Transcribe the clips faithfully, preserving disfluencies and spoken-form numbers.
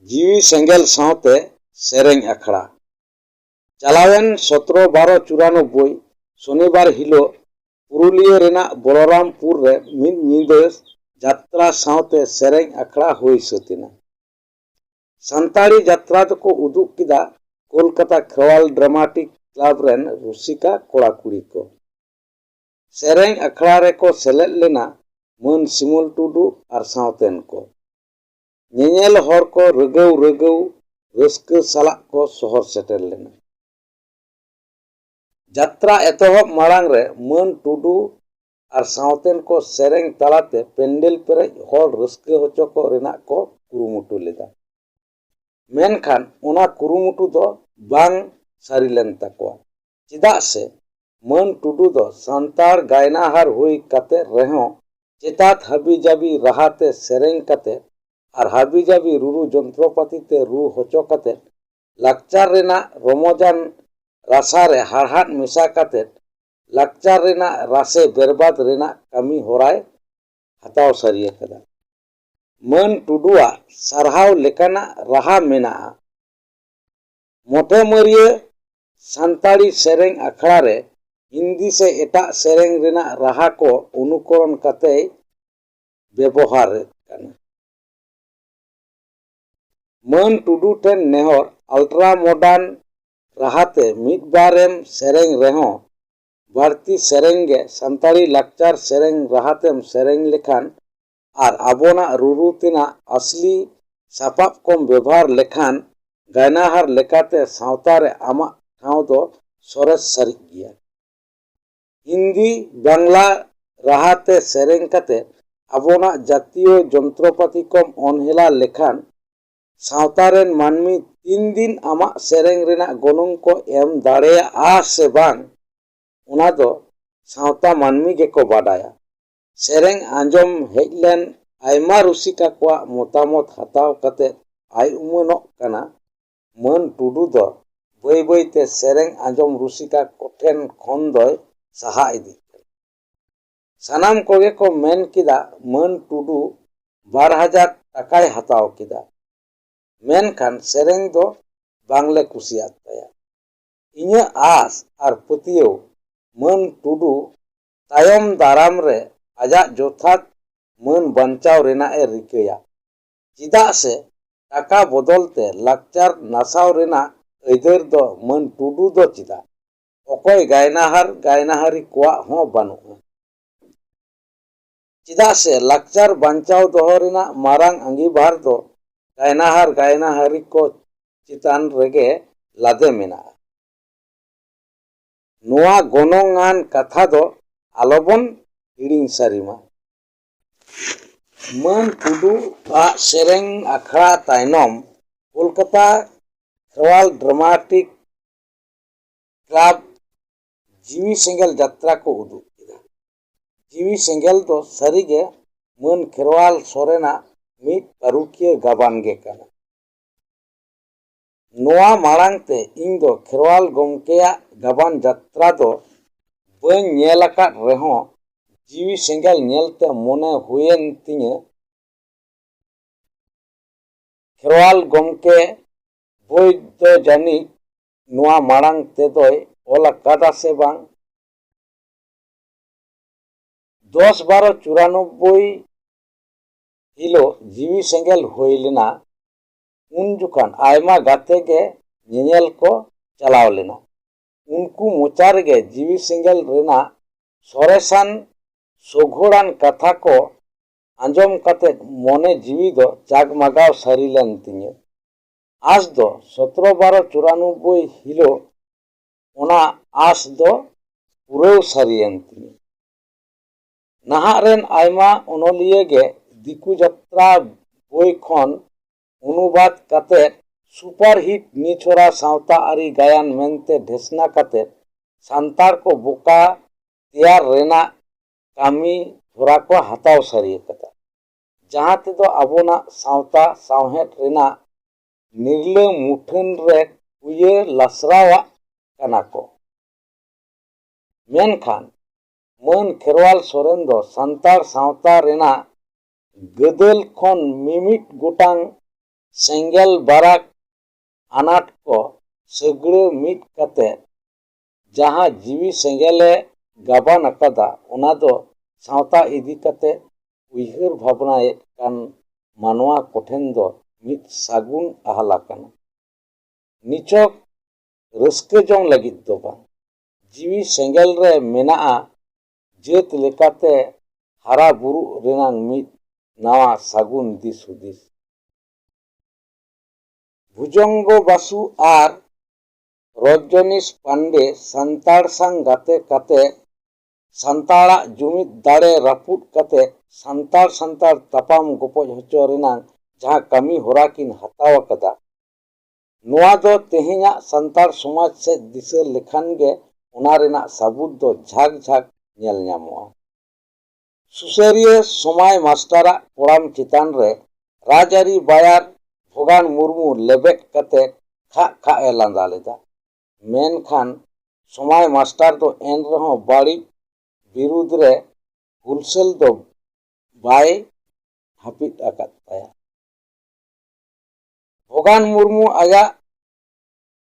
ᱡᱤᱣᱤ ᱥᱮᱸᱜᱮᱞ ᱥᱟᱶᱛᱮ ᱥᱮᱨᱮᱧ ᱟᱠᱷᱲᱟ᱾ ᱪᱟᱞᱟᱣᱮᱱ ᱥᱚᱛᱨᱚ ᱵᱟᱨᱚ ᱪᱩᱨᱟᱱᱚᱵᱵᱳᱭ ᱥᱚᱱᱤᱵᱟᱨ ᱦᱤᱞᱳᱜ ᱯᱩᱨᱩᱞᱤᱭᱟᱹ ᱨᱮᱱᱟᱜ ᱵᱚᱞᱚᱨᱟᱢᱯᱩᱨ ᱨᱮ ᱢᱤᱫ ᱧᱤᱫᱟᱹ ᱡᱟᱛᱨᱟ ᱥᱟᱶᱛᱮ ᱥᱮᱨᱮᱧ ᱟᱠᱷᱲᱟ ᱦᱩᱭ ᱥᱟᱹᱛ ᱮᱱᱟ᱾ ᱥᱟᱱᱛᱟᱲᱤ ᱡᱟᱛᱨᱟ ᱫᱚᱠᱚ ᱩᱫᱩᱜ ᱠᱮᱫᱟ ᱠᱳᱞᱠᱟᱛᱟ ᱠᱷᱮᱨᱣᱟᱞ ᱰᱨᱟᱢᱟᱴᱤᱠ ᱠᱞᱟᱵᱽ ᱨᱮᱱ ᱨᱩᱥᱤᱠᱟ ᱠᱚᱲᱟ ᱠᱩᱲᱤ ᱠᱚ᱾ ᱥᱮᱨᱮᱧ ᱟᱠᱷᱲᱟ ᱨᱮᱠᱚ ᱥᱮᱞᱮᱫ ᱞᱮᱱᱟ ᱢᱟᱹᱱ ᱥᱤᱢᱚᱞ ᱴᱩᱰᱩ ᱟᱨ ᱥᱟᱶᱛᱮᱱ ᱠᱚ᱾ ᱧᱮᱧᱮᱞ ᱦᱚᱲ ᱠᱚ ᱨᱟᱹᱜᱟᱹᱣ ᱨᱟᱹᱜᱟᱹᱣ ᱨᱟᱹᱥᱠᱟᱹ ᱥᱟᱞᱟᱜ ᱠᱚ ᱥᱚᱦᱚᱨ ᱥᱮᱴᱮᱨ ᱞᱮᱱᱟ᱾ ᱡᱟᱛᱨᱟ ᱮᱛᱚᱦᱚᱵ ᱢᱟᱲᱟᱝ ᱨᱮ ᱢᱟᱹᱱ ᱴᱩᱰᱩ ᱟᱨ ᱥᱟᱶᱛᱮᱱ ᱠᱚ ᱥᱮᱨᱮᱧ ᱛᱟᱞᱟᱛᱮ ᱯᱮᱱᱰᱮᱞ ᱯᱮᱨᱮᱡ ᱦᱚᱲ ᱨᱟᱹᱥᱠᱟᱹ ᱦᱚᱪᱚ ᱠᱚ ᱨᱮᱱᱟᱜ ᱠᱚ ᱠᱩᱨᱩᱢᱩᱴᱩ ᱞᱮᱫᱟ᱾ ᱢᱮᱱᱠᱷᱟᱱ ᱚᱱᱟ ᱠᱩᱨᱩᱢᱩᱴᱩ ᱫᱚ ᱵᱟᱝ ᱥᱟᱹᱨᱤ ᱞᱮᱱ ᱛᱟᱠᱚᱣᱟ᱾ ᱪᱮᱫᱟᱜ ᱥᱮ ᱢᱟᱹᱱ ᱴᱩᱰᱩ ᱫᱚ ᱥᱟᱱᱛᱟᱲ ᱜᱟᱭᱱᱟᱦᱟᱨ ᱦᱩᱭ ᱠᱟᱛᱮ ᱨᱮᱦᱚᱸ ᱪᱮᱛᱟᱛ ᱦᱟᱹᱵᱤᱡᱟᱹᱵᱤ ᱨᱟᱦᱟᱛᱮ ᱥᱮᱨᱮᱧ ᱠᱟᱛᱮ ᱟᱨ ᱦᱟᱹᱵᱤᱡᱟᱹᱵᱤ ᱨᱩᱨᱩ ᱡᱚᱱᱛᱨᱚᱯᱟᱹᱛᱤ ᱛᱮ ᱨᱩ ᱦᱚᱪᱚ ᱠᱟᱛᱮ ᱞᱟᱠᱪᱟᱨ ᱨᱮᱱᱟᱜ ᱨᱚᱢᱚᱡᱟᱱ ᱨᱟᱥᱟ ᱨᱮ ᱦᱟᱲᱦᱟᱫ ᱢᱮᱥᱟ ᱠᱟᱛᱮ ᱞᱟᱠᱪᱟᱨ ᱨᱮᱱᱟᱜ ᱨᱟᱥᱮ ᱵᱮᱨᱵᱟᱫ ᱨᱮᱱᱟᱜ ᱠᱟᱹᱢᱤ ᱦᱚᱨᱟᱭ ᱦᱟᱛᱟᱣ ᱥᱟᱹᱨᱤ ᱟᱠᱟᱫᱟ᱾ ᱢᱟᱹᱱ ᱴᱩᱰᱩᱣᱟᱜ ᱥᱟᱨᱦᱟᱣ ᱞᱮᱠᱟᱱᱟᱜ ᱨᱟᱦᱟ ᱢᱮᱱᱟᱜᱼᱟ᱾ ᱢᱚᱴᱮ ᱢᱟᱹᱨᱤᱭᱟᱹ ᱥᱟᱱᱛᱟᱲᱤ ᱥᱮᱨᱮᱧ ᱟᱠᱷᱲᱟ ᱨᱮ ᱦᱤᱱᱫᱤ ᱥᱮ ᱮᱴᱟᱜ ᱥᱮᱨᱮᱧ ᱨᱮᱱᱟᱜ ᱨᱟᱦᱟ ᱠᱚ ᱚᱱᱩᱠᱚᱨᱚᱱ ᱠᱟᱛᱮᱭ ᱵᱮᱵᱚᱦᱟᱨᱮᱫ ᱠᱟᱱᱟ᱾ ᱢᱟᱹᱱ ᱴᱩᱰᱩ ᱴᱷᱮᱱ ᱱᱮᱦᱚᱨ, ᱟᱞᱴᱨᱟ ᱢᱚᱰᱟᱨᱱ ᱨᱟᱦᱟᱛᱮ ᱢᱤᱫ ᱵᱟᱨᱮᱢ ᱥᱮᱨᱮᱧ ᱨᱮᱦᱚᱸ ᱵᱟᱹᱲᱛᱤ ᱥᱮᱨᱮᱧ ᱜᱮ ᱥᱟᱱᱛᱟᱲᱤ ᱞᱟᱠᱪᱟᱨ ᱥᱮᱨᱮᱧ ᱨᱟᱦᱟᱛᱮᱢ ᱥᱮᱨᱮᱧ ᱞᱮᱠᱷᱟᱱ ᱟᱨ ᱟᱵᱚᱱᱟᱜ ᱨᱩᱨᱩ ᱛᱮᱱᱟᱜ ᱟᱥᱞᱤ ᱥᱟᱯᱟᱵ ᱠᱚᱢ ᱵᱮᱵᱷᱟᱨ ᱞᱮᱠᱷᱟᱱ ᱜᱟᱭᱱᱟᱦᱟᱨ ᱞᱮᱠᱟᱛᱮ ᱥᱟᱶᱛᱟ ᱨᱮ ᱟᱢᱟᱜ ᱴᱷᱟᱶ ᱫᱚ ᱥᱚᱨᱮᱥ ᱥᱟᱹᱨᱤᱜ ᱜᱮᱭᱟ᱾ ᱦᱤᱱᱫᱤ, ᱵᱟᱝᱞᱟ ᱨᱟᱦᱟᱛᱮ ᱥᱮᱨᱮᱧ ᱠᱟᱛᱮ ᱟᱵᱚᱱᱟᱜ ᱡᱟᱹᱛᱤᱭᱚ ᱡᱚᱱᱛᱨᱚᱯᱟᱹᱛᱤ ᱠᱚᱢ ᱚᱱᱦᱮᱞᱟ ᱞᱮᱠᱷᱟᱱ ᱥᱟᱶᱛᱟ ᱨᱮᱱ ᱢᱟᱹᱱᱢᱤ ᱛᱤᱱ ᱫᱤᱱ ᱟᱢᱟᱜ ᱥᱮᱨᱮᱧ ᱨᱮᱱᱟᱜ ᱜᱚᱱᱚᱝ ᱠᱚ ᱮᱢ ᱫᱟᱲᱮᱭᱟᱜᱼᱟ ᱥᱮ ᱵᱟᱝ, ᱚᱱᱟ ᱫᱚ ᱥᱟᱶᱛᱟ ᱢᱟᱹᱱᱢᱤ ᱜᱮᱠᱚ ᱵᱟᱰᱟᱭᱟ᱾ ᱥᱮᱨᱮᱧ ᱟᱸᱡᱚᱢ ᱦᱮᱡ ᱞᱮᱱ ᱟᱭᱢᱟ ᱨᱩᱥᱤᱠᱟ ᱠᱚᱣᱟᱜ ᱢᱚᱛᱟᱢᱚᱛ ᱦᱟᱛᱟᱣ ᱠᱟᱛᱮ ᱟᱭ ᱩᱢᱟᱹᱱᱚᱜ ᱠᱟᱱᱟ, ᱢᱟᱹᱱ ᱴᱩᱰᱩ ᱫᱚ ᱵᱟᱹᱭ ᱵᱟᱹᱭᱛᱮ ᱥᱮᱨᱮᱧ ᱟᱸᱡᱚᱢ ᱨᱩᱥᱤᱠᱟ ᱠᱚᱴᱷᱮᱱ ᱠᱷᱚᱱ ᱫᱚᱭ ᱥᱟᱦᱟ ᱤᱫᱤᱜ ᱠᱟᱱᱟ᱾ ᱥᱟᱱᱟᱢ ᱠᱚᱜᱮ ᱠᱚ ᱢᱮᱱ ᱠᱮᱫᱟ, ᱢᱟᱹᱱ ᱴᱩᱰᱩ ᱵᱟᱨ ᱦᱟᱡᱟᱨ ᱴᱟᱠᱟᱭ ᱦᱟᱛᱟᱣ ᱠᱮᱫᱟ᱾ ᱢᱮᱱᱠᱷᱟᱱ ᱥᱮᱨᱮᱧ ᱫᱚ ᱵᱟᱝᱞᱮ ᱠᱩᱥᱤᱭᱟᱜ ᱛᱟᱭᱟ᱾ ᱤᱧᱟᱹᱜ ᱟᱥ ᱟᱨ ᱯᱟᱹᱛᱭᱟᱹᱣ ᱢᱟᱹᱱ ᱴᱩᱰᱩ ᱛᱟᱭᱚᱢ ᱫᱟᱨᱟᱢ ᱨᱮ ᱟᱡᱟᱜ ᱡᱚᱛᱷᱟᱛ ᱢᱟᱹᱱ ᱵᱟᱧᱪᱟᱣ ᱨᱮᱱᱟᱜ ᱮ ᱨᱤᱠᱟᱹᱭᱟ᱾ ᱪᱮᱫᱟᱜ ᱥᱮ ᱴᱟᱠᱟ ᱵᱚᱫᱚᱞ ᱛᱮ ᱞᱟᱠᱪᱟᱨ ᱱᱟᱥᱟᱣ ᱨᱮᱱᱟᱜ ᱟᱹᱭᱫᱟᱹᱨ ᱫᱚ ᱢᱟᱹᱱ ᱴᱩᱰᱩ ᱫᱚ ᱪᱮᱫᱟᱜ ᱚᱠᱚᱭ ᱜᱟᱭᱱᱟᱦᱟᱨ ᱜᱟᱭᱱᱟᱦᱟᱨᱤ ᱠᱚᱣᱟᱜ ᱦᱚᱸ ᱵᱟᱹᱱᱩᱜᱼᱟ᱾ ᱪᱮᱫᱟᱜ ᱥᱮ ᱞᱟᱠᱪᱟᱨ ᱵᱟᱧᱪᱟᱣ ᱫᱚᱦᱚ ᱨᱮᱱᱟᱜ ᱢᱟᱨᱟᱝ ᱟᱸᱜᱤᱵᱷᱟᱨ ᱫᱚ ᱜᱟᱭᱱᱟᱦᱟᱨ ᱜᱟᱭᱱᱟᱦᱟᱨᱤ ᱠᱚ ᱪᱮᱛᱟᱱ ᱨᱮᱜᱮ ᱞᱟᱫᱮ ᱢᱮᱱᱟᱜᱼᱟ᱾ ᱱᱚᱣᱟ ᱜᱚᱱᱚᱝ ᱟᱱ ᱠᱟᱛᱷᱟ ᱫᱚ ᱟᱞᱚᱵᱚᱱ ᱦᱤᱲᱤᱧ ᱥᱟᱹᱨᱤ ᱢᱟ᱾ ᱢᱟᱹᱱ ᱴᱩᱰᱩ ᱟᱜ ᱥᱮᱨᱮᱧ ᱟᱠᱷᱲᱟ ᱛᱟᱭᱱᱚᱢ ᱠᱳᱞᱠᱟᱛᱟ ᱠᱷᱮᱨᱣᱟᱞ ᱰᱨᱟᱢᱟᱴᱤᱠ ᱠᱞᱟᱵᱽ ᱡᱤᱣᱤ ᱥᱮᱸᱜᱮᱞ ᱡᱟᱛᱨᱟ ᱠᱚ ᱩᱫᱩᱜ ᱠᱮᱫᱟ᱾ ᱡᱤᱣᱤ ᱥᱮᱸᱜᱮᱞ ᱫᱚ ᱥᱟᱹᱨᱤᱜᱮ ᱢᱟᱹᱱ ᱠᱷᱮᱨᱣᱟᱞ ᱥᱚᱨᱮᱱᱟᱜ ᱢᱤᱫ ᱯᱟᱹᱨᱩᱠᱷᱤᱭᱟᱹ ᱜᱟᱵᱟᱱ ᱜᱮ ᱠᱟᱱᱟ᱾ ᱱᱚᱣᱟ ᱢᱟᱲᱟᱝ ᱛᱮ ᱤᱧ ᱫᱚ ᱠᱷᱮᱨᱣᱟᱞ ᱜᱚᱢᱠᱮᱭᱟᱜ ᱜᱟᱵᱟᱱ ᱡᱟᱛᱨᱟ ᱫᱚ ᱵᱟᱹᱧ ᱧᱮᱞ ᱟᱠᱟᱫ ᱨᱮᱦᱚᱸ, ᱡᱤᱣᱤ ᱥᱮᱸᱜᱮᱞ ᱧᱮᱞᱛᱮ ᱢᱚᱱᱮ ᱦᱩᱭᱮᱱ ᱛᱤᱧᱟᱹ, ᱠᱷᱮᱨᱣᱟᱞ ᱜᱚᱢᱠᱮ ᱵᱳᱭ ᱫᱚ ᱡᱟᱹᱱᱤᱡ ᱱᱚᱣᱟ ᱢᱟᱲᱟᱝ ᱛᱮᱫᱚᱭ ᱚᱞ ᱟᱠᱟᱫᱟ ᱥᱮ ᱵᱟᱝ᱾ ᱫᱚᱥ ᱵᱟᱨᱚ ᱪᱩᱨᱟᱱᱚᱵᱵᱳᱭ ᱦᱤᱞᱳᱜ ᱡᱤᱣᱤ ᱥᱮᱸᱜᱮᱞ ᱦᱩᱭ ᱞᱮᱱᱟ᱾ ᱩᱱ ᱡᱚᱠᱷᱟᱱ ᱟᱭᱢᱟ ᱜᱟᱛᱮ ᱜᱮ ᱧᱮᱧᱮᱞ ᱠᱚ ᱪᱟᱞᱟᱣ ᱞᱮᱱᱟ᱾ ᱩᱱᱠᱩ ᱢᱚᱪᱟ ᱨᱮᱜᱮ ᱡᱤᱣᱤ ᱥᱮᱸᱜᱮᱞ ᱨᱮᱱᱟᱜ ᱥᱚᱨᱮᱥᱟᱱ ᱥᱚᱜᱷᱚᱲᱟᱱ ᱠᱟᱛᱷᱟ ᱠᱚ ᱟᱸᱡᱚᱢ ᱠᱟᱛᱮ ᱢᱚᱱᱮ ᱡᱤᱣᱤ ᱫᱚ ᱡᱟᱜᱽᱢᱟᱜᱟᱣ ᱥᱟᱹᱨᱤ ᱞᱮᱱ ᱛᱤᱧᱟᱹ᱾ ᱟᱸᱥ ᱫᱚ ᱥᱚᱛᱨᱚ ᱵᱟᱨᱚ ᱪᱩᱨᱟᱱᱚᱵᱵᱳᱭ ᱦᱤᱞᱳᱜ ᱚᱱᱟ ᱟᱸᱥ ᱫᱚ ᱯᱩᱨᱟᱹᱣ ᱥᱟᱹᱨᱤᱭᱮᱱ ᱛᱤᱧᱟᱹ᱾ ᱱᱟᱦᱟᱜ ᱨᱮᱱ ᱟᱭᱢᱟ ᱚᱱᱚᱞᱤᱭᱟᱹ ᱜᱮ ᱫᱤᱠᱩ ᱡᱟᱛᱨᱟ ᱵᱳᱭ ᱠᱷᱚᱱ ᱚᱱᱩᱵᱟᱫ ᱠᱟᱛᱮ ᱥᱩᱯᱟᱨ ᱦᱤᱴ ᱱᱤᱪᱷᱚᱨᱟ ᱥᱟᱶᱛᱟ ᱟᱹᱨᱤ ᱜᱟᱭᱟᱱ ᱢᱮᱱᱛᱮ ᱰᱷᱮᱥᱱᱟ ᱠᱟᱛᱮ ᱥᱟᱱᱛᱟᱲ ᱠᱚ ᱵᱚᱠᱟ ᱛᱮᱭᱟᱨ ᱨᱮᱱᱟᱜ ᱠᱟᱹᱢᱤ ᱦᱚᱨᱟ ᱠᱚ ᱦᱟᱛᱟᱣ ᱥᱟᱹᱨᱤ ᱟᱠᱟᱫᱟ, ᱡᱟᱦᱟᱸ ᱛᱮᱫᱚ ᱟᱵᱚᱱᱟᱜ ᱥᱟᱶᱛᱟ ᱥᱟᱶᱦᱮᱫ ᱨᱮᱱᱟᱜ ᱱᱤᱨᱞᱟᱹ ᱢᱩᱴᱷᱟᱹᱱ ᱨᱮ ᱠᱩᱭᱟᱹ ᱞᱟᱥᱨᱟᱣᱟᱜ ᱠᱟᱱᱟ ᱠᱚ᱾ ᱢᱮᱱᱠᱷᱟᱱ ᱢᱟᱹᱱ ᱠᱷᱮᱨᱣᱟᱞ ᱥᱚᱨᱮᱱ ᱫᱚ ᱥᱟᱱᱛᱟᱲ ᱥᱟᱶᱛᱟ ᱨᱮᱱᱟᱜ ᱜᱟᱹᱫᱟᱹᱞ ᱠᱷᱚᱱ ᱢᱤᱢᱤᱫ ᱜᱚᱴᱟᱝ ᱥᱮᱸᱜᱮᱞ ᱵᱟᱨᱟᱠ ᱟᱱᱟᱴ ᱠᱚ ᱥᱟᱹᱜᱲᱟᱹ ᱢᱤᱫ ᱠᱟᱛᱮ ᱡᱟᱦᱟᱸ ᱡᱤᱣᱤ ᱥᱮᱸᱜᱮᱞᱮ ᱜᱟᱵᱟᱱ ᱟᱠᱟᱫᱟ, ᱚᱱᱟ ᱫᱚ ᱥᱟᱶᱛᱟ ᱤᱫᱤ ᱠᱟᱛᱮ ᱩᱭᱦᱟᱹᱨ ᱵᱷᱟᱵᱽᱱᱟᱭᱮᱫ ᱠᱟᱱ ᱢᱟᱱᱣᱟ ᱠᱚᱴᱷᱮᱱ ᱫᱚ ᱢᱤᱫ ᱥᱟᱹᱜᱩᱱ ᱟᱦᱞᱟ ᱠᱟᱱᱟ᱾ ᱱᱤᱪᱷᱚᱠ ᱨᱟᱹᱥᱠᱟᱹ ᱡᱚᱝ ᱞᱟᱹᱜᱤᱫ ᱫᱚ ᱵᱟᱝ, ᱡᱤᱣᱤ ᱥᱮᱸᱜᱮᱞ ᱨᱮ ᱢᱮᱱᱟᱜᱼᱟ ᱡᱟᱹᱛ ᱞᱮᱠᱟᱛᱮ ᱦᱟᱨᱟ ᱵᱩᱨᱩᱜ ᱨᱮᱱᱟᱝ ᱢᱤᱫ ᱱᱟᱣᱟ ᱥᱟᱹᱜᱩᱱ ᱫᱤᱥ ᱦᱩᱫᱤᱥ᱾ ᱵᱷᱩᱡᱚᱝᱜᱚ ᱵᱟᱥᱩ ᱟᱨ ᱨᱚᱡᱚᱱᱤᱥ ᱯᱟᱱᱰᱮ ᱥᱟᱱᱛᱟᱲ ᱥᱟᱝ ᱜᱟᱛᱮ ᱠᱟᱛᱮ ᱥᱟᱱᱛᱟᱲᱟᱜ ᱡᱩᱢᱤᱫ ᱫᱟᱲᱮ ᱨᱟᱹᱯᱩᱫ ᱠᱟᱛᱮ ᱥᱟᱱᱛᱟᱲ ᱥᱟᱱᱛᱟᱲ ᱛᱟᱯᱟᱢ ᱜᱚᱯᱚᱡ ᱦᱚᱪᱚ ᱨᱮᱱᱟᱝ ᱡᱟᱦᱟᱸ ᱠᱟᱹᱢᱤ ᱦᱚᱨᱟ ᱠᱤᱱ ᱦᱟᱛᱟᱣ ᱟᱠᱟᱫᱟ, ᱱᱚᱣᱟ ᱫᱚ ᱛᱮᱦᱮᱧᱟᱜ ᱥᱟᱱᱛᱟᱲ ᱥᱚᱢᱟᱡᱽ ᱥᱮᱫ ᱫᱤᱥᱟᱹ ᱞᱮᱠᱷᱟᱱ ᱜᱮ ᱚᱱᱟ ᱨᱮᱱᱟᱜ ᱥᱟᱹᱵᱩᱛ ᱫᱚ ᱡᱷᱟᱠ ᱡᱷᱟᱠ ᱧᱮᱞ ᱧᱟᱢᱚᱜᱼᱟ᱾ ᱥᱩᱥᱟᱹᱨᱤᱭᱟᱹ ᱥᱚᱢᱟᱭ ᱢᱟᱥᱴᱟᱨᱟᱜ ᱠᱚᱲᱟᱢ ᱪᱮᱛᱟᱱ ᱨᱮ ᱨᱟᱡᱽᱟᱹᱨᱤ ᱵᱟᱭᱟᱨ ᱵᱷᱚᱜᱟᱱ ᱢᱩᱨᱢᱩ ᱞᱮᱵᱮᱫ ᱠᱟᱛᱮ ᱠᱷᱟᱜ ᱠᱷᱟᱜ ᱮ ᱞᱟᱸᱫᱟ ᱞᱮᱫᱟ᱾ ᱢᱮᱱᱠᱷᱟᱱ ᱥᱚᱢᱟᱭ ᱢᱟᱥᱴᱟᱨ ᱫᱚ ᱮᱱ ᱨᱮᱦᱚᱸ ᱵᱟᱹᱲᱤᱡ ᱵᱤᱨᱩᱫᱽ ᱨᱮ ᱦᱩᱞᱥᱟᱹᱞ ᱫᱚ ᱵᱟᱭ ᱦᱟᱹᱯᱤᱫ ᱟᱠᱟᱫ ᱛᱟᱭᱟ᱾ ᱵᱷᱚᱜᱟᱱ ᱢᱩᱨᱢᱩ ᱟᱡᱟᱜ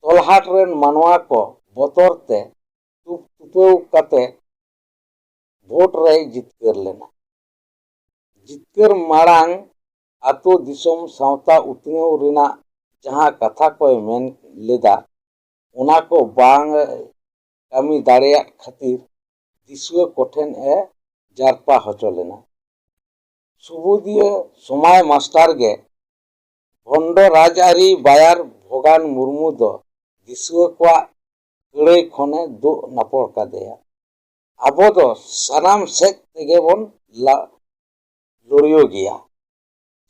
ᱛᱚᱞᱦᱟᱴ ᱨᱮᱱ ᱢᱟᱱᱣᱟ ᱠᱚ ᱵᱚᱛᱚᱨ ᱛᱮ ᱛᱩᱯ ᱛᱩᱯᱟᱹᱣ ᱠᱟᱛᱮ ᱵᱷᱳᱴ ᱨᱮᱭ ᱡᱤᱛᱠᱟᱹᱨ ᱞᱮᱱᱟ᱾ ᱡᱤᱛᱠᱟᱹᱨ ᱢᱟᱲᱟᱝ ᱟᱛᱳ ᱫᱤᱥᱚᱢ ᱥᱟᱶᱛᱟ ᱩᱛᱱᱟᱹᱣ ᱨᱮᱱᱟᱜ ᱡᱟᱦᱟᱸ ᱠᱟᱛᱷᱟ ᱠᱚᱭ ᱢᱮᱱ ᱞᱮᱫᱟ, ᱚᱱᱟ ᱠᱚ ᱵᱟᱝ ᱠᱟᱹᱢᱤ ᱫᱟᱲᱮᱭᱟᱜ ᱠᱷᱟᱹᱛᱤᱨ ᱫᱤᱥᱩᱣᱟᱹ ᱠᱚᱴᱷᱮᱱ ᱮ ᱡᱟᱨᱯᱟ ᱦᱚᱪᱚ ᱞᱮᱱᱟ᱾ ᱥᱩᱵᱩᱫᱤᱭᱟᱹ ᱥᱚᱢᱟᱭ ᱢᱟᱥᱴᱟᱨ ᱜᱮ ᱵᱷᱚᱱᱰᱚ ᱨᱟᱡᱽᱟᱹᱨᱤ ᱵᱟᱭᱟᱨ ᱵᱷᱚᱜᱟᱱ ᱢᱩᱨᱢᱩ ᱫᱚ ᱫᱤᱥᱩᱣᱟᱹ ᱠᱚᱣᱟᱜ ᱠᱟᱹᱲᱟᱹᱭ ᱠᱷᱚᱱᱮ ᱫᱩᱜ ᱱᱟᱯᱚᱲ ᱠᱟᱫᱮᱭᱟ᱾ ᱟᱵᱚ ᱫᱚ ᱥᱟᱱᱟᱢ ᱥᱮᱫ ᱛᱮᱜᱮ ᱵᱚᱱ ᱞᱟ-, ᱞᱳᱲᱤᱭᱳ ᱜᱮᱭᱟ᱾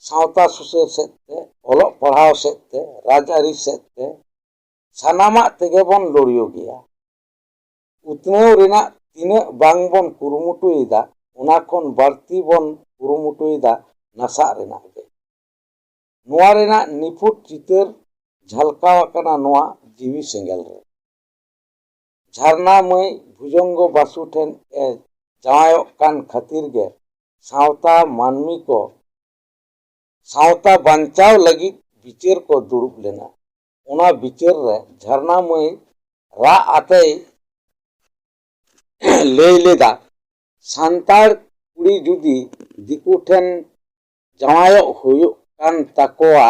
ᱥᱟᱶᱛᱟ ᱥᱩᱥᱟᱹᱨ ᱥᱮᱫ ᱛᱮ, ᱚᱞᱚᱜ ᱯᱟᱲᱦᱟᱣ ᱥᱮᱫ ᱛᱮ, ᱨᱟᱡᱽᱟᱹᱨᱤ ᱥᱮᱫ ᱛᱮ, ᱥᱟᱱᱟᱢᱟᱜ ᱛᱮᱜᱮ ᱵᱚᱱ ᱞᱳᱲᱤᱭᱳ ᱜᱮᱭᱟ᱾ ᱩᱛᱱᱟᱹᱣ ᱨᱮᱱᱟᱜ ᱛᱤᱱᱟᱹᱜ ᱵᱟᱝ ᱵᱚᱱ ᱠᱩᱨᱩᱢᱩᱴᱩᱭᱮᱫᱟ, ᱚᱱᱟ ᱠᱷᱚᱱ ᱵᱟᱹᱲᱛᱤ ᱵᱚᱱ ᱠᱩᱨᱩᱢᱩᱴᱩᱭᱮᱫᱟ ᱱᱟᱥᱟᱜ ᱨᱮᱱᱟᱜ ᱜᱮ᱾ ᱱᱚᱣᱟ ᱨᱮᱱᱟᱜ ᱱᱤᱯᱷᱩᱴ ᱪᱤᱛᱟᱹᱨ ᱡᱷᱟᱞᱠᱟᱣ ᱟᱠᱟᱱᱟ ᱱᱚᱣᱟ ᱡᱤᱣᱤ ᱥᱮᱸᱜᱮᱞ ᱨᱮ᱾ ᱡᱷᱟᱨᱱᱟ ᱢᱟᱹᱭ ᱵᱷᱩᱡᱚᱝᱜᱚ ᱵᱟᱥᱩ ᱴᱷᱮᱱ ᱮ ᱡᱟᱶᱟᱭᱚᱜ ᱠᱟᱱ ᱠᱷᱟᱹᱛᱤᱨ ᱜᱮ ᱥᱟᱶᱛᱟ ᱢᱟᱹᱱᱢᱤ ᱠᱚ ᱥᱟᱶᱛᱟ ᱵᱟᱧᱪᱟᱣ ᱞᱟᱹᱜᱤᱫ ᱵᱤᱪᱟᱹᱨ ᱠᱚ ᱫᱩᱲᱩᱵ ᱞᱮᱱᱟ᱾ ᱚᱱᱟ ᱵᱤᱪᱟᱹᱨ ᱨᱮ ᱡᱷᱟᱨᱱᱟ ᱢᱟᱹᱭ ᱨᱟᱜ ᱟᱛᱮᱭ ᱞᱟᱹᱭ ᱞᱮᱫᱟ, "ᱥᱟᱱᱛᱟᱲ ᱠᱩᱲᱤ ᱡᱩᱫᱤ ᱫᱤᱠᱩ ᱴᱷᱮᱱ ᱡᱟᱶᱟᱭᱚᱜ ᱦᱩᱭᱩᱜ ᱠᱟᱱ ᱛᱟᱠᱚᱣᱟ,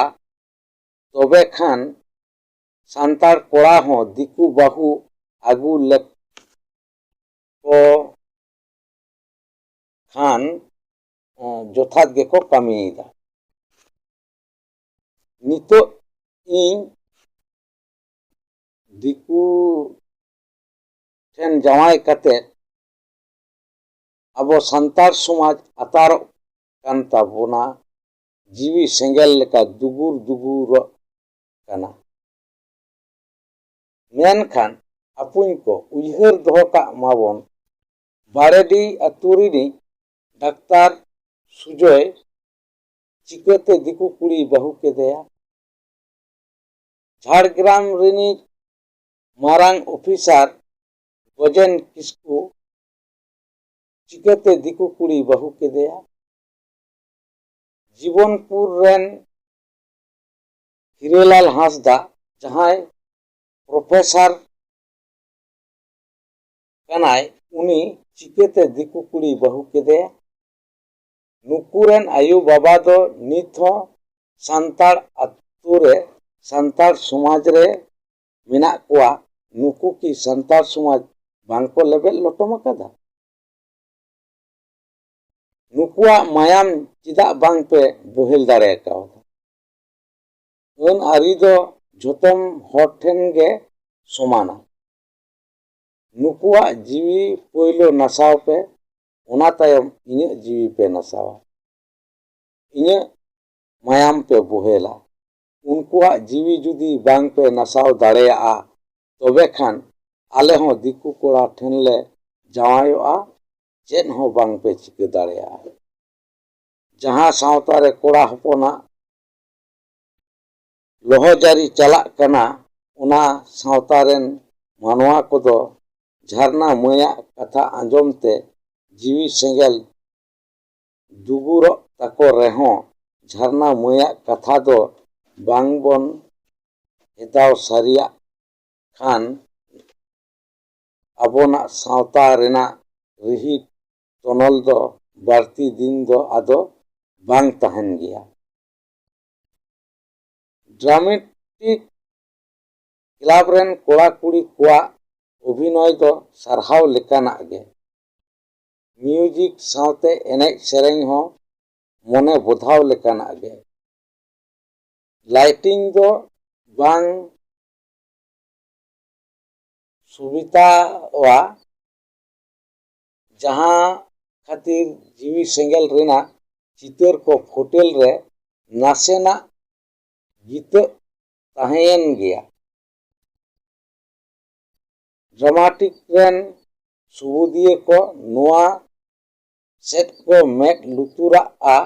ᱛᱚᱵᱮ ᱠᱷᱟᱱ ᱥᱟᱱᱛᱟᱲ ᱠᱚᱲᱟ ᱦᱚᱸ ᱫᱤᱠᱩ ᱵᱟᱹᱦᱩ ᱟᱹᱜᱩ ᱞᱮᱠᱚ ᱠᱷᱟᱱ, ᱮᱸ, ᱡᱚᱛᱷᱟᱛ ᱜᱮᱠᱚ ᱠᱟᱹᱢᱤᱭᱮᱫᱟ᱾ ᱱᱤᱛᱚᱜ ᱤᱧ ᱫᱤᱠᱩ ᱴᱷᱮᱱ ᱡᱟᱶᱟᱭ ᱠᱟᱛᱮ ᱟᱵᱚ ᱥᱟᱱᱛᱟᱲ ᱥᱚᱢᱟᱡᱽ ᱟᱛᱟᱨᱚᱜ ᱠᱟᱱ ᱛᱟᱵᱚᱱᱟ, ᱡᱤᱣᱤ ᱥᱮᱸᱜᱮᱞ ᱞᱮᱠᱟ ᱫᱩᱜᱩᱨ ᱫᱩᱜᱩᱨᱚᱜ ᱠᱟᱱᱟ᱾ ᱢᱮᱱᱠᱷᱟᱱ ᱟᱯᱩᱧ ᱠᱚ, ᱩᱭᱦᱟᱹᱨ ᱫᱚᱦᱚ ᱠᱟᱜ ᱢᱟᱵᱚᱱ, ᱵᱟᱲᱮᱰᱤ ᱟᱹᱛᱩ ᱨᱤᱱᱤᱡ ᱰᱟᱠᱛᱟᱨ ᱥᱩᱡᱚᱭ ᱪᱤᱠᱟᱹᱛᱮ ᱫᱤᱠᱩ ᱠᱩᱲᱤᱭ ᱵᱟᱹᱦᱩ ᱠᱮᱫᱮᱭᱟ? ᱡᱷᱟᱲᱜᱨᱟᱢ ᱨᱤᱱᱤᱡ ᱢᱟᱨᱟᱝ ᱚᱯᱷᱤᱥᱟᱨ ᱜᱚᱡᱮᱱ ᱠᱤᱥᱠᱩ ᱪᱤᱠᱟᱹᱛᱮ ᱫᱤᱠᱩ ᱠᱩᱲᱤᱭ ᱵᱟᱹᱦᱩ ᱠᱮᱫᱮᱭᱟ? ᱡᱤᱵᱚᱱᱯᱩᱨ ᱨᱮᱱ ᱦᱤᱨᱟᱹᱞᱟᱞ ᱦᱟᱸᱥᱫᱟ, ᱡᱟᱦᱟᱸᱭ ᱯᱨᱚᱯᱷᱮᱥᱟᱨ ᱠᱟᱱᱟᱭ, ᱩᱱᱤ ᱪᱤᱠᱟᱹᱛᱮ ᱫᱤᱠᱩ ᱠᱩᱲᱤᱭ ᱵᱟᱹᱦᱩ ᱠᱮᱫᱮᱭᱟ? ᱱᱩᱠᱩ ᱨᱮᱱ ᱟᱭᱳ ᱵᱟᱵᱟ ᱫᱚ ᱱᱤᱛ ᱦᱚᱸ ᱥᱟᱱᱛᱟᱲ ᱟᱛᱳ ᱨᱮ, ᱥᱟᱱᱛᱟᱲ ᱥᱚᱢᱟᱡᱽ ᱨᱮ ᱢᱮᱱᱟᱜ ᱠᱚᱣᱟ᱾ ᱱᱩᱠᱩ ᱠᱤ ᱥᱟᱱᱛᱟᱲ ᱥᱚᱢᱟᱡᱽ ᱵᱟᱝᱠᱚ ᱞᱮᱵᱮᱫ ᱞᱚᱴᱚᱢ ᱟᱠᱟᱫᱟ? ᱱᱩᱠᱩᱣᱟᱜ ᱢᱟᱭᱟᱢ ᱪᱮᱫᱟᱜ ᱵᱟᱝ ᱯᱮ ᱵᱚᱦᱮᱞ ᱫᱟᱲᱮ ᱠᱟᱣᱫᱟ? ᱟᱹᱱ ᱟᱹᱨᱤ ᱫᱚ ᱡᱷᱚᱛᱚᱢ ᱦᱚᱲ ᱴᱷᱮᱱ ᱜᱮ ᱥᱚᱢᱟᱱᱟ᱾ ᱱᱩᱠᱩᱣᱟᱜ ᱡᱤᱣᱤ ᱯᱳᱭᱞᱳ ᱱᱟᱥᱟᱣ ᱯᱮ, ᱚᱱᱟ ᱛᱟᱭᱚᱢ ᱤᱧᱟᱹᱜ ᱡᱤᱣᱤ ᱯᱮ ᱱᱟᱥᱟᱣᱟ, ᱤᱧᱟᱹᱜ ᱢᱟᱭᱟᱢ ᱯᱮ ᱵᱚᱦᱮᱞᱟ᱾ ᱩᱱᱠᱩᱣᱟᱜ ᱡᱤᱣᱤ ᱡᱩᱫᱤ ᱵᱟᱝ ᱯᱮ ᱱᱟᱥᱟᱣ ᱫᱟᱲᱮᱭᱟᱜᱼᱟ, ᱛᱚᱵᱮ ᱠᱷᱟᱱ ᱟᱞᱮ ᱦᱚᱸ ᱫᱤᱠᱩ ᱠᱚᱲᱟ ᱴᱷᱮᱱ ᱞᱮ ᱡᱟᱶᱟᱭᱚᱜᱼᱟ, ᱪᱮᱫ ᱦᱚᱸ ᱵᱟᱝ ᱯᱮ ᱪᱤᱠᱟᱹ ᱫᱟᱲᱮᱭᱟᱜᱼᱟ᱾ ᱡᱟᱦᱟᱸ ᱥᱟᱶᱛᱟ ᱨᱮ ᱠᱚᱲᱟ ᱦᱚᱯᱚᱱᱟᱜ ᱞᱚᱦᱚᱡᱟᱹᱨᱤ ᱪᱟᱞᱟᱜ ᱠᱟᱱᱟ, ᱚᱱᱟ ᱥᱟᱶᱛᱟ ᱨᱮᱱ ᱢᱟᱱᱣᱟ ᱠᱚᱫᱚ ᱡᱷᱟᱨᱱᱟ ᱢᱟᱹᱭᱟᱜ ᱠᱟᱛᱷᱟ ᱟᱸᱡᱚᱢ ᱛᱮ ᱡᱤᱣᱤ ᱥᱮᱸᱜᱮᱞ ᱫᱩᱜᱩᱨᱚᱜ ᱛᱟᱠᱚ ᱨᱮᱦᱚᱸ, ᱡᱷᱟᱨᱱᱟ ᱢᱟᱹᱭᱟᱜ ᱠᱟᱛᱷᱟ ᱫᱚ ᱵᱟᱝ ᱵᱚᱱ ᱦᱮᱛᱟᱣ ᱥᱟᱹᱨᱤᱭᱟᱜ ᱠᱷᱟᱱ, ᱟᱵᱚᱱᱟᱜ ᱥᱟᱶᱛᱟ ᱨᱮᱱᱟᱜ ᱨᱤᱦᱤᱴ ᱛᱚᱱᱚᱞ ᱫᱚ ᱵᱟᱹᱲᱛᱤ ᱫᱤᱱ ᱫᱚ ᱟᱫᱚ ᱵᱟᱝ ᱛᱟᱦᱮᱱ ᱜᱮᱭᱟ᱾ ᱰᱨᱟᱢᱮᱴᱤᱠ ᱠᱞᱟᱵᱽ ᱨᱮᱱ ᱠᱚᱲᱟ ᱠᱩᱲᱤ ᱠᱚᱣᱟᱜ ᱚᱵᱷᱤᱱᱚᱭ ᱫᱚ ᱥᱟᱨᱦᱟᱣ ᱞᱮᱠᱟᱱᱟᱜ ᱜᱮ᱾ ᱢᱤᱭᱩᱡᱤᱠ ᱥᱟᱶᱛᱮ ᱮᱱᱮᱡ ᱥᱮᱨᱮᱧ ᱦᱚᱸ ᱢᱚᱱᱮ ᱵᱚᱫᱷᱟᱣ ᱞᱮᱠᱟᱱᱟᱜ ᱜᱮ᱾ ᱞᱟᱭᱴᱤᱝ ᱫᱚ ᱵᱟᱝ ᱥᱩᱵᱤᱛᱟᱣᱟ, ᱡᱟᱦᱟᱸ ᱠᱷᱟᱹᱛᱤᱨ ᱡᱤᱣᱤ ᱥᱮᱸᱜᱮᱞ ᱨᱮᱱᱟᱜ ᱪᱤᱛᱟᱹᱨ ᱠᱚ ᱯᱷᱳᱴᱮᱞ ᱨᱮ ᱱᱟᱥᱮᱱᱟᱜ ᱡᱤᱛᱟᱹᱜ ᱛᱟᱦᱮᱸᱭᱮᱱ ᱜᱮᱭᱟ᱾ ᱰᱨᱟᱢᱟᱴᱤᱠ ᱨᱮᱱ ᱥᱩᱵᱩᱫᱤᱭᱟᱹ ᱠᱚ ᱱᱚᱣᱟ ᱥᱮᱫ ᱠᱚ ᱢᱮᱫ ᱞᱩᱛᱩᱨᱟᱜᱼᱟ,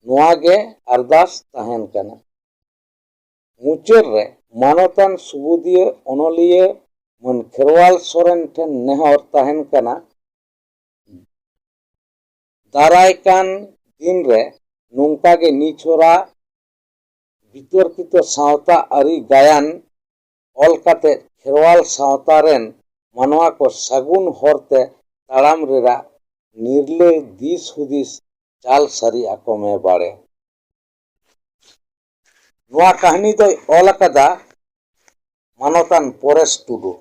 ᱱᱚᱣᱟ ᱜᱮ ᱟᱨᱫᱟᱥ ᱛᱟᱦᱮᱱ ᱠᱟᱱᱟ᱾ ᱢᱩᱪᱟᱹᱫ ᱨᱮ ᱢᱟᱱᱚᱛᱟᱱ ᱥᱩᱵᱩᱫᱤᱭᱟᱹ ᱚᱱᱚᱞᱤᱭᱟᱹ ᱢᱟᱹᱱ ᱠᱷᱮᱨᱣᱟᱞ ᱥᱚᱨᱮᱱ ᱴᱷᱮᱱ ᱱᱮᱦᱚᱨ ᱛᱟᱦᱮᱱ ᱠᱟᱱᱟ, ᱫᱟᱨᱟᱭ ᱠᱟᱱ ᱫᱤᱱ ᱨᱮ ᱱᱚᱝᱠᱟ ᱜᱮ ᱱᱤᱪᱷᱚᱨᱟ ᱵᱤᱛᱚᱨᱠᱤᱛᱚ ᱥᱟᱶᱛᱟ ᱟᱹᱨᱤ ᱜᱟᱭᱟᱱ ᱚᱞ ᱠᱟᱛᱮ ᱠᱷᱮᱨᱣᱟᱞ ᱥᱟᱶᱛᱟ ᱨᱮᱱ ᱢᱟᱱᱣᱟ ᱠᱚ ᱥᱟᱹᱜᱩᱱ ᱦᱚᱨ ᱛᱮ ᱛᱟᱲᱟᱢ ᱨᱮᱱᱟᱜ ᱱᱤᱨᱞᱟᱹ ᱫᱤᱥ ᱦᱩᱫᱤᱥ ᱪᱟᱞ ᱥᱟᱹᱨᱤ ᱟᱠᱚ ᱢᱮ ᱵᱟᱲᱮ᱾ ᱱᱚᱣᱟ ᱠᱟᱹᱦᱱᱤ ᱫᱚᱭ ᱚᱞ ᱟᱠᱟᱫᱟ ᱢᱟᱱᱚᱛᱟᱱ ᱯᱚᱨᱮᱥ ᱴᱩᱰᱩ᱾